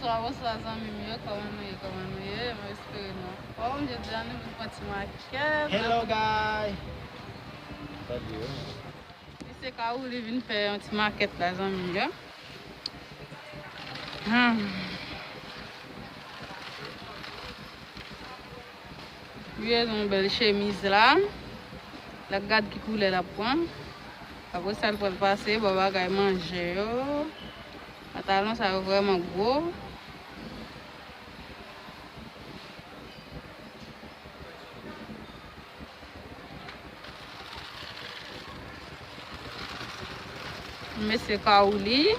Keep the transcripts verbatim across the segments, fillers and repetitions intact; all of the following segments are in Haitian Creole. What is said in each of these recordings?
Bonswa, bonswa, zanmi m yo. Kòman nou ye? Kòman nou ye? Mwen espere nou anfòm. Jodi a, nou vin pran ti makèt. Hello, guy. Misye Kawouli vin fè yon ti makèt la, zanmi m yo. Hmm. Li bezwen yon bèl chemiz la. L ap gad ki koulè l ap pran. Apre sa, l pral pase bò bagay manje yo. Pantalon sa yo vrèman gwo. Mesye Kawouli.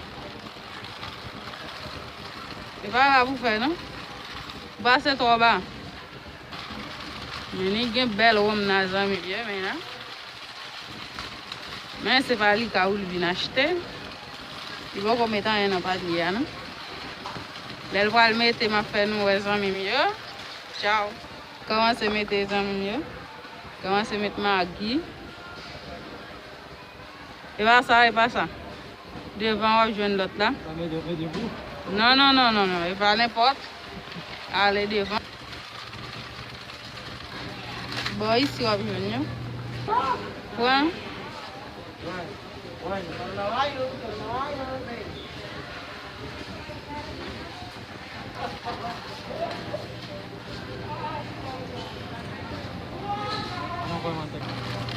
E pa la pou fè, non. Ou pase twò ba. Men li gen bèl wonm nan, zanmi m yo, men la. Men se pa li Kawouli vin achte. Li poko met anyen nan panye a, non. Lè l pral mete, m ap fè nou wè, zanmi m yo. Tchaw. Kòmanse mete, zanmi m yo. Kòmanse met magi. E pa sa, e pa sa. Devan w ap jwenn lòt la. Sa mete, mete pou? Non, non, non, non, non. E pa nenpòt. Ale devan. Bò isi w ap jwenn yo. Pran.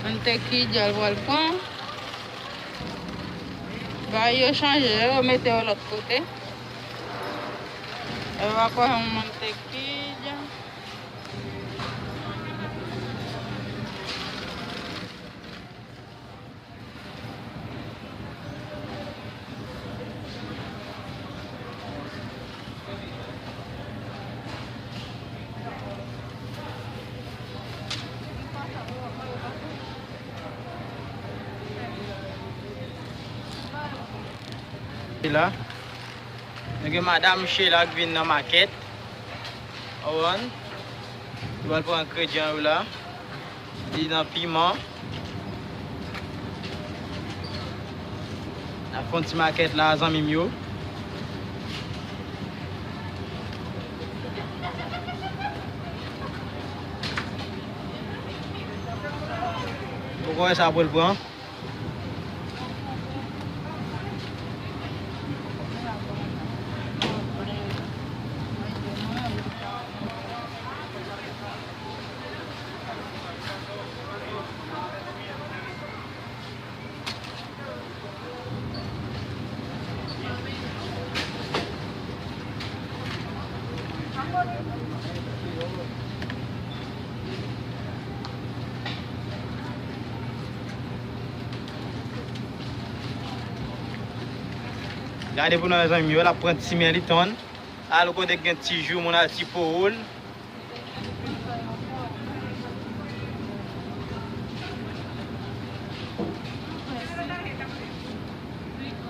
Mantèk ki djòl pral pran. Bagay yo chanje, yo mete yo lòt kote. Yo pa kwè yon mantèk ki djòl. La, nou gen madanm Sheila ki vin nan makèt. Konprann? Li pral pran engredyan yo la. Li nan piman. N ap fè yon ti makèt la, zanmi m yo. Ou konn sa pou l pran. Gade pou nou, zanmi m yo, l ap pran ti men li tonn. Al kote gen ti jou, moun al ti po w.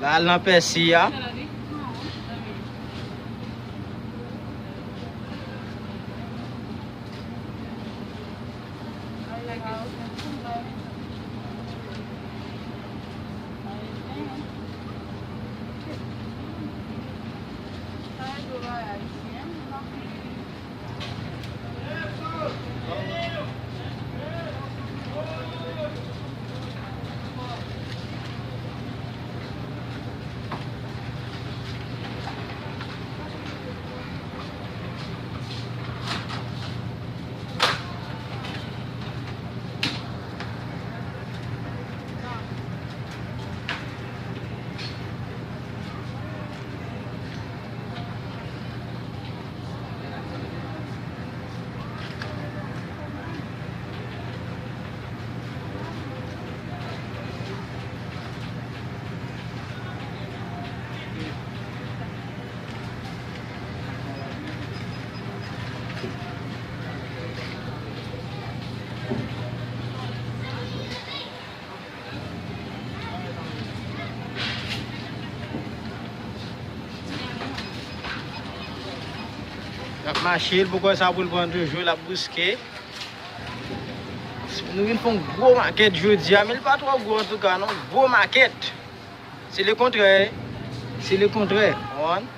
Ba al nan pèsi a. L ap mache, l poko sa pou l pran toujou, l ap bouske. Nou vin fè yon gwo makèt jodi a, men l pa twò gwo antouka non, gwo makèt. Se le kontrè, se le kontrè. Konprann?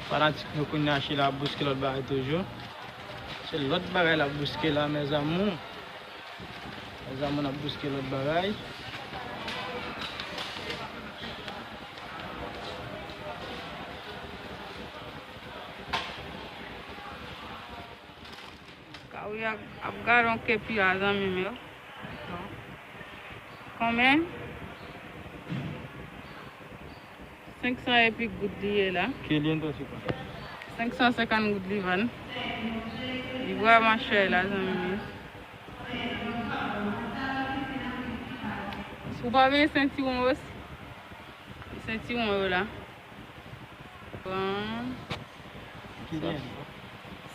Fanatik nou kounye a, Sheila ap bouske lòt bagay toujou. Se lòt bagay l ap bouske la, mes amours. Mes amours, n ap bouske lòt bagay. Kawya ap gade yon kepi a, zanmi m yo. Konbyen? Senk san epi goud li ye la. Kilyen to sipa? Senk san senkant goud li vann. Li vrèman chè la, zanmi m yo. Si w pa gen sentiwon yo, sentiwon yo la. Pran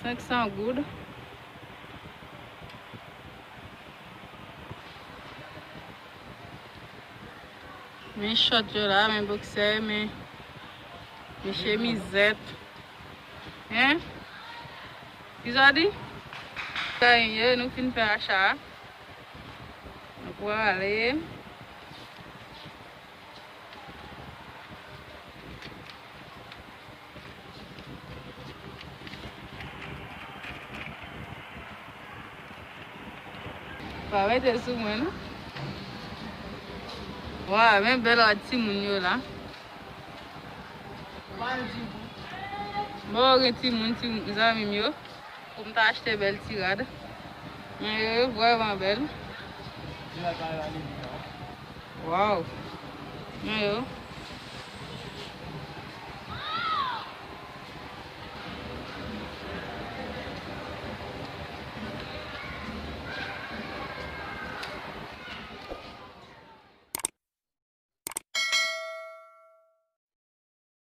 senk san goud. Men chòt yo la, men boksè, men, men chemizèt. Hein? Kisa w di? Sa ye, nou fin fè acha a. Nou prale. Pa mete sou mwen, non. Wa, men bèl rad timoun yo la. Bon, gen timoun, ti zanmi m yo. Pou m ta achte bèl ti rad. Men yo, yo vrèman bèl. Waw. Men yo.